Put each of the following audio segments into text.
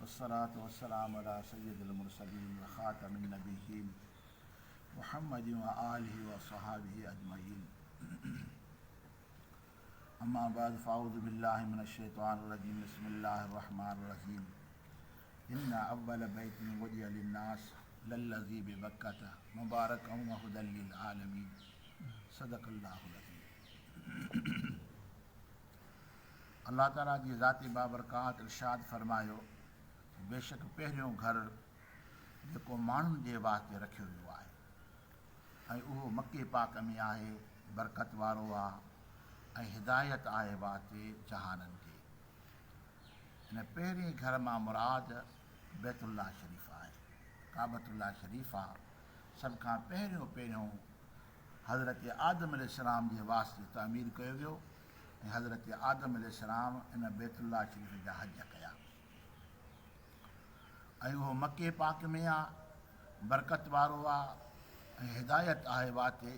والصلاة والسلام علي سيد المرسلين وخاتم النبيين محمد وآله وصحابه اجمعين اما بعد فاعوذ بالله من الشيطان الرجيم بسم الله الرحمن الرحيم ان اول بيت وضع للناس للذي ببكة مباركا وهدى للعالمين صدق الله العظيم. الله تعاليٰ جي ذات بابرڪات ارشاد فرمايو ته بيشڪ پهريون گهر جيڪو ماڻهن جي واسطي رکيو ويو آهي ۽ اهو مڪي پاڪ ۾ آهي، برڪت وارو آ ۽ هدايت آهي واسطي جهانن جي. ان پهرين گهر مان مراد بيت الله شريف آهي، ڪعبة الله شريف آ، سڀ کان پهريون پهريون حضرت آدم عليه السلام جي واسطي تعمير ڪيو ويو ۽ حضرت آدم عليه السلام ان بيت الله شريف جا حج ڪيا ۽ اهو مڪي پاڪ ۾ آ، برڪت وارو آ ۽ هدايت آهي واسطي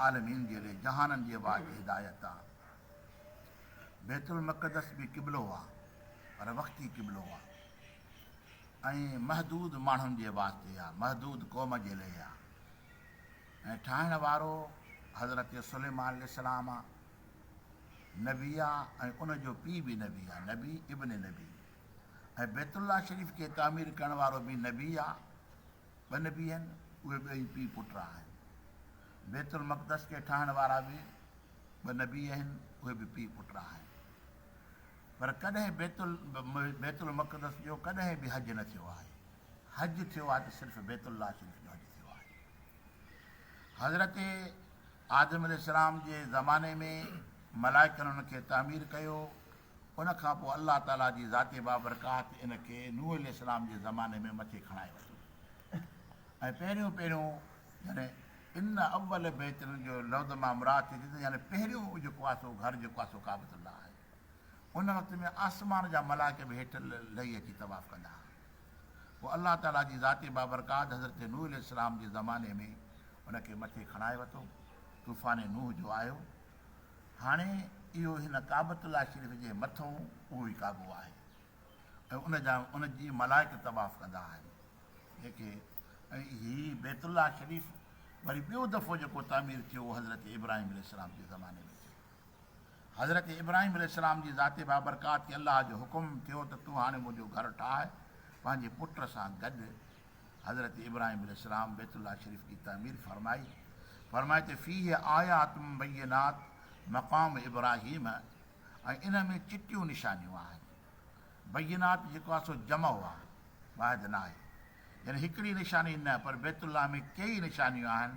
عالمين جي لئي، جهانن جي واسطي هدايت آ. بيت المقدس به قبلو آ پر وقتي قبلو آ ۽ محدود ماڻهن جي واسطي آ، محدود قوم جي لئي آ. ۽ ٺاهڻ وارو حضرت سليمان عليه السلام آ، نبي آ ۽ ان جو پيء به نبي آ، نبي ابن نبي، ۽ بيت الله شريف کي تعمير ڪرڻ وارو به نبي آ، ٻه نبي آهن، اهي ٻئي پيء پٽ آهن. بيت المقدس کي ٺاهڻ وارا به ٻه نبي آهن، اهي به پيء پٽ آهن. پر ڪڏهن بيت المقدس جو ڪڏهن به حج نه ٿيو آهي. حج ٿيو آهي ته صرف بيت الله شريف جو حج ٿيو آهي. حضرت آدم عليه السلام جي زماني ۾ ملائڪن ان کي تعمير ڪيو، ان کان پوء الله تعاليٰ جي ذات بابرڪات ان کي نوح عليه السلام جي زماني ۾ مٿي کڻائي ورتو ۽ پهريون پهريون يعني ان اول بيت جو لفظ مان مراد ٿئي ٿي ته يعني پهريون جيڪو آهي سو گهر جيڪو آهي سو ڪعبة الله آهي. ان وقت ۾ آسمان جا ملائڪ به هيٺ لهي اچي طواف ڪندا ها. پوء الله تعاليٰ جي ذات بابرڪات حضرت نوح عليه السلام جي زماني ۾ ان کي مٿي کڻائي ورتو. طوفان نوح جو آيو. هاڻي اهو هن ڪعبة الله شريف جي مٿئون اهو ئي ڪعبو آهي ۽ ان جا ان جي ملائڪ طواف ڪندا آهن. جيڪي ۽ هي بيت الله شريف وري ٻيو دفعو جيڪو تعمير ٿيو اهو حضرت ابراهيم عليه السلام جي زماني ۾ ٿيو. حضرت ابراهيم عليه السلام جي ذات بابرڪات کي الله جو حڪم ٿيو ته تون هاڻي منهنجو گهر ٺاهه، پنهنجي پٽ سان گڏ حضرت ابراهيم عليه السلام بيت الله شريف جي تعمير فرمائي. فرمائي ته فيه آيات بينات مقام ابراهيم ۽ ان ۾ چٽيون نشانيون آهن. بينات جيڪو آهي سو جمع آهي واحد نه آهي. يعني هڪڙي نشاني نه پر بيت الله ۾ ڪيئي نشانيون آهن.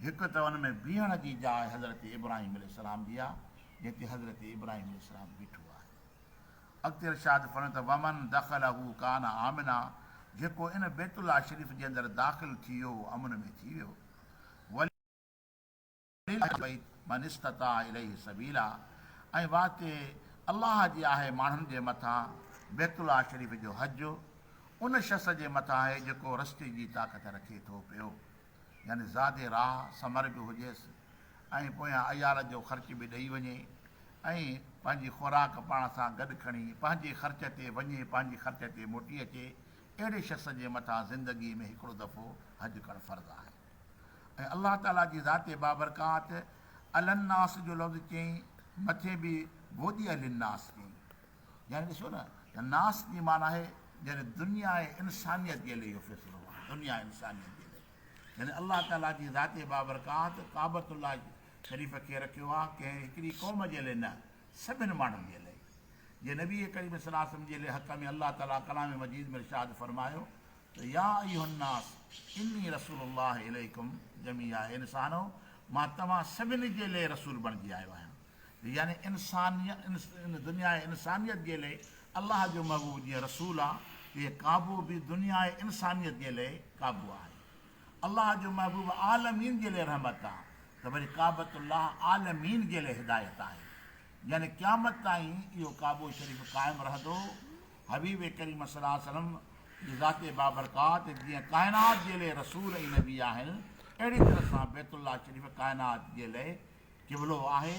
هڪ ته ان ۾ بيهڻ جي جاء حضرت ابراهيم عليه السلام جي آهي، جنهن تي حضرت ابراهيم عليه السلام بيٺو آهي. اڳتي ارشاد فرمايو ته ومن دخله ڪان آمنا جيڪو ان بيت الله شريف جي اندر داخل ٿي ويو اهو امن ۾ ٿي ويو. ولله البيت من استطاع اليه سبيلا ۽ واسطي الله جي آهي ماڻهن جي مٿان بيت الله شريف جو حج ان شخص جي مٿان آهي جيڪو رستي جي طاقت رکي ٿو پيو. يعني زاد راهه ثمر به هجيس ۽ پويان عيال جو خرچ به ڏئي وڃي ۽ پنهنجي خوراڪ پاڻ سان گڏ کڻي پنهنجي خرچ تي وڃي پنهنجي خرچ تي موٽي اچي، اهڙي شخص جي مٿان زندگي ۾ هڪڙو دفعو حج ڪرڻ فرض آهي ۽ الله تعاليٰ جي ذات بابرڪات علي الناس جو لفظ چيائين مٿي به وضع للناس چيائين يعني ڏسو نه ته ناس جي معنيٰ آهي يعني دنيا انسانيت جي لئي اهو فيصلو آهي دنيا انسانيت جي لئي يعني الله تعاليٰ جي ذات بابرڪات ڪعبة الله شريف کي رکيو آهي ڪنهن هڪڙي قوم جي لئي نه سڀن ماڻهن جي لئي جي نبي ڪريم صلي الله عليه وسلم جي لئي حق ۾ الله تعاليٰ ڪلام مجيد ۾ ارشاد فرمايو ته يا ايها الناس اني رسول الله اليڪم جميعا اي انسانو مان توهان سڀني جي لئي رسول بڻجي آيو آهيان يعني انسانيت دنيا انسانيت جي لئي الله جو محبوب جيئن رسول آ تيئن ڪعبو به دنيا انسانيت جي لئي ڪعبو آهي. الله جو محبوب عالمين جي لئي رحمت آ ته وري ڪعبة الله عالمين جي لئي هدايت آهي. يعني قيامت تائين اهو ڪعبو شريف قائم رهندو. حبيب ڪريم صلي الله عليه وسلم جي ذات بابرڪات جيئن ڪائنات جي لئي رسول ۽ نبي آهن اهڙي طرح سان بيت الله شريف ڪائنات جي لئي قبلو آهي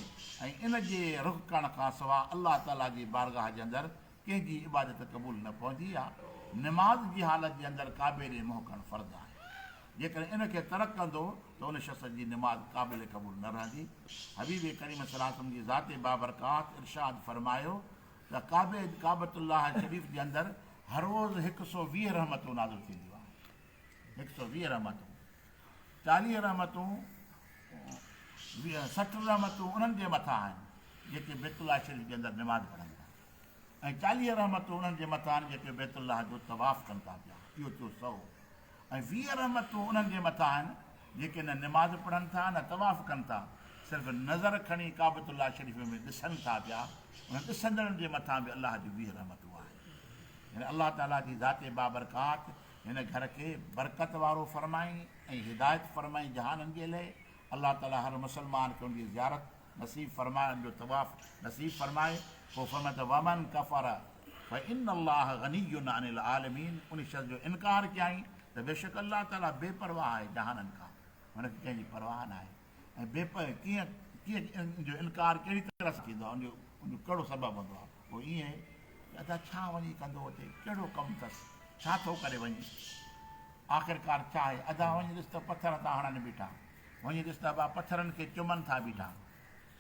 ۽ ان جي رخ ڪرڻ کان سواء الله تعاليٰ جي بارگاهه جي اندر ڪنهن جي عبادت قبول نه پوندي آ. نماز جي حالت جي اندر ڪعبي ڏي منهن ڪرڻ فرض آهي. جيڪڏهن ان کي ترڪ ڪندو ته ان شخص جي نماز قابل قبول نه رهندي. حبيب ڪريم صلي الله عليه وسلم جي ذات بابرڪات ارشاد فرمايو ته ڪعبي، ڪعبة الله شريف، جي اندر هر روز هڪ سو 20 رحمتون نازل ٿينديون آهن. هڪ سو 20 رحمتون. 40 رحمتون، 60 رحمتون انهن جي مٿان آهن جيڪي بيت الله شريف جي اندر نماز پڙهن ٿا ۽ 40 رحمتون انهن جي مٿان آهن جيڪي بيت الله جو طواف ڪن ٿا پيا. اهو ٿيو 100. ۽ 20 رحمتون انهن جي مٿان آهن جيڪي نه نماز پڙهن ٿا نه طواف ڪن ٿا، صرف نظر کڻي ڪعبة الله شريف ۾ ڏسن ٿا پيا، انهن ڏسندڙن جي مٿان به الله جون 20 رحمتون آهن. يعني الله تعاليٰ جي ذات بابرڪات هن گهر کي برڪت وارو فرمائي ۽ هدايت فرمائي جهانن جي لئه. الله تعاليٰ هر مسلمان کي ان جي زيارت نصيب فرمائي، ان جو طواف نصيب فرمائي. پوء فرمائي ته ومن ڪفر فان الله غني عن العالمين ان شخص جو انڪار ڪيائين ته بيشڪ الله تعاليٰ بي پرواهه آهي جهانن کان، هن کي ڪنهن جي پرواهه ناهي. ۽ بي ڪيئن ڪيئن ان جو انڪار ڪهڙي طرح سان ٿيندو آهي، ان جو ڪهڙو سبب هوندو آهي؟ اهو ائين ته ادا ڇا وڃي ڪندو اتي، ڪهڙو ڪم اٿس، ڇا ٿو ڪري وڃي، آخرڪار ڇا آهي، ادا وڃي ڏس ته پٿر ٿا هڻن بيٺا، وڃي ڏس ته ابا پٿرن کي چمن ٿا بيٺا،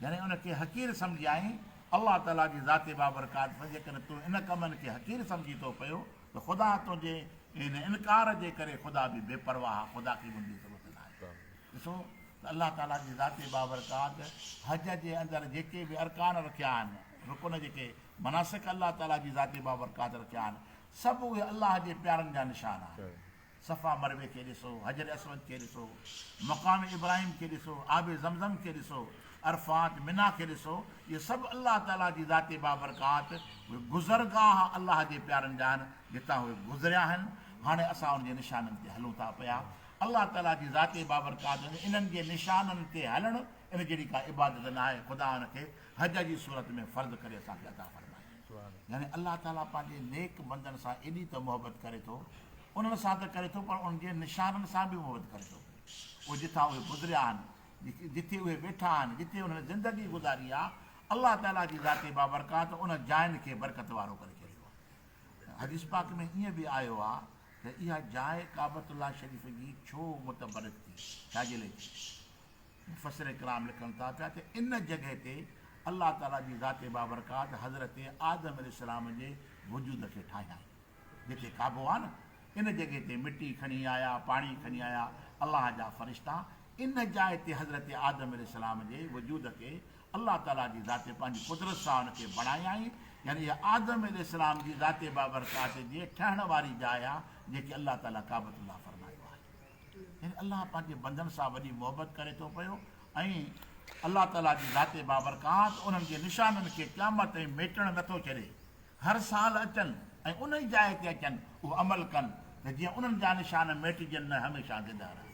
يعني ان کي حقير سمجهيائين، الله تعاليٰ جي ذات بابرڪات سان جيڪڏهن تون ان ڪمن کي حقير سمجهين ٿو پيو ته خدا تنهنجي ان انڪار جي ڪري خدا به بي پرواهه آهي، خدا کي به ان جي ضرورت ناهي. ڏسو ته الله تعاليٰ جي ذات بابرڪات حج جي اندر جيڪي به ارڪان رکيا آهن، رڪن جيڪي مناسڪ الله تعاليٰ جي ذات بابرڪات رکيا آهن، سڀ اهي الله جي پيارن جا نشان آهن. صفا مروي کي ڏسو، حجر اسود کي ڏسو، مقام ابراهيم کي ڏسو، آب زمزم کي ڏسو، عرفات، منيٰ کي ڏسو، اهي سڀ الله تعاليٰ جي ذات بابرڪات اهي گذرگاهه الله جي پيارن جا آهن، جتان اهي گذريا آهن، هاڻي اسان ان جي نشانن تي هلون ٿا پيا. الله تعاليٰ جي ذات بابرڪات انهن جي نشانن تي هلڻ ان جهڙي ڪا عبادت ناهي، خدا ان کي حج جي صورت ۾ فرض ڪري اسان کي عطا فرمائي. يعني الله تعاليٰ پنهنجي نيڪ بندن سان ايڏي ته محبت ڪري ٿو، انهن سان ته ڪري ٿو پر انهن جي نشانن سان به محبت ڪري ٿو. اهي جتان اهي گذريا آهن، جتي اهي ويٺا آهن، جتي انهن زندگي گذاري آهي، الله تعاليٰ جي ذات بابرڪات انهن جاين کي برڪت وارو ڪري ڇڏيو آهي. حديث پاڪ ۾ ائين به آيو آهي ته اها جاء ڪعبة الله شريف جي ڇو متبرڪ ٿي، ڇا جي لئي ٿي؟ مفسر ڪرام لکن ٿا پيا ته ان جڳهه تي الله تعاليٰ جي ذات بابرڪات حضرت آدم عليه السلام جي وجود کي ٺاهيائين. جتي ڪعبو آهي نه، ان جڳهه تي مٽي کڻي آيا، پاڻي کڻي آيا الله جا فرشتا، ان جاء تي حضرت آدم عليه السلام جي وجود کي الله تعاليٰ جي ذات پنهنجي قدرت سان ان کي بڻايائين، يعني اها آدم عليه السلام جي ذات بابرڪات جي ٺهڻ واري جاء آهي، جنهن کي الله تعاليٰ ڪعبة الله فرمايو آهي. يعني الله پنهنجي بندن سان وڏي محبت ڪري ٿو پيو ۽ الله تعاليٰ جي ذات بابرڪات انهن جي نشانن کي قيامت تائين ميٽڻ نٿو ڇڏي. هر سال اچن ۽ ان ئي جاء تي اچن اهو عمل ڪن ته جيئن انهن جا نشان ميٽجن نه هميشه زنده رهن.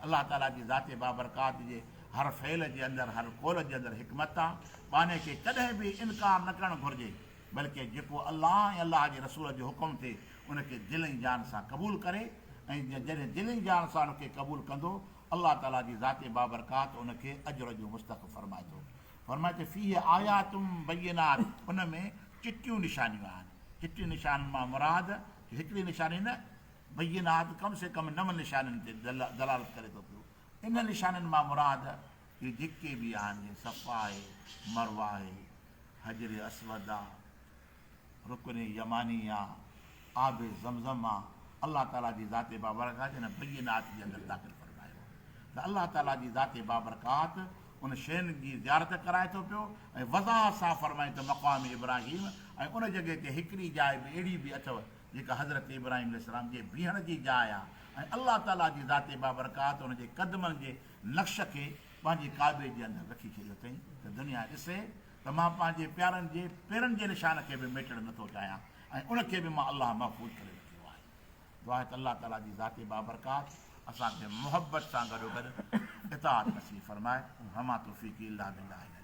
الله تعاليٰ جي ذات بابرڪات جي هر فعل جي اندر هر قول جي اندر حڪمت آ. ٻانهي کي ڪڏهن به انڪار نه ڪرڻ گهرجي بلڪه جيڪو الله ۽ الله جي رسول جو حڪم ٿئي ان کي دل ۽ جان سان قبول ڪري ۽ جڏهن دل ۽ جان سان ان کي قبول ڪندو الله تعاليٰ جي ذات بابرڪات ان کي اجر جو مستحق فرمائي ٿو. فرمائي ته فيه آيات بينات ان ۾ چٽيون نشانيون آهن. چٽين نشانين مان مراد هڪڙي نشاني نه، بينات ڪم سي ڪم نون نشانين تي دلالت ڪري ٿو پيو. انهن نشانين مان مراد اهي جيڪي به آهن جيئن صفا آهي، مروه آهي، حجر اسود آ، رڪن يماني آ، آب زمزم آ، الله تعاليٰ جي ذات بابرڪات ان بينات جي اندر داخل فرمايو آ ته الله تعاليٰ جي ذات بابرڪات ان شين جي زيارت ڪرائي ٿو پيو ۽ وضاحت سان فرمائي ته مقام ابراهيم ۽ ان جڳهه تي هڪڙي جاء به اهڙي به اٿو جيڪا حضرت ابراهيم عليه السلام جي بيهڻ جي جاء آ ۽ الله تعاليٰ جي ذات بابرڪات ان جي قدمن جي نقش کي پنهنجي ڪعبي جي اندر رکي ڇڏيو اٿئين ته دنيا ڏسي ته مان پنهنجي پيارن جي پيرن جي نشان کي به ميٽڻ نه ٿو چاهيان ۽ ان کي به مان الله محفوظ ڪري رکيو آهي. دعا آهي ته الله تعاليٰ جي ذات بابرڪات اسان کي محبت سان گڏوگڏ اطاعت نصيب فرمائي. وما توفيقي الا بالله العلي.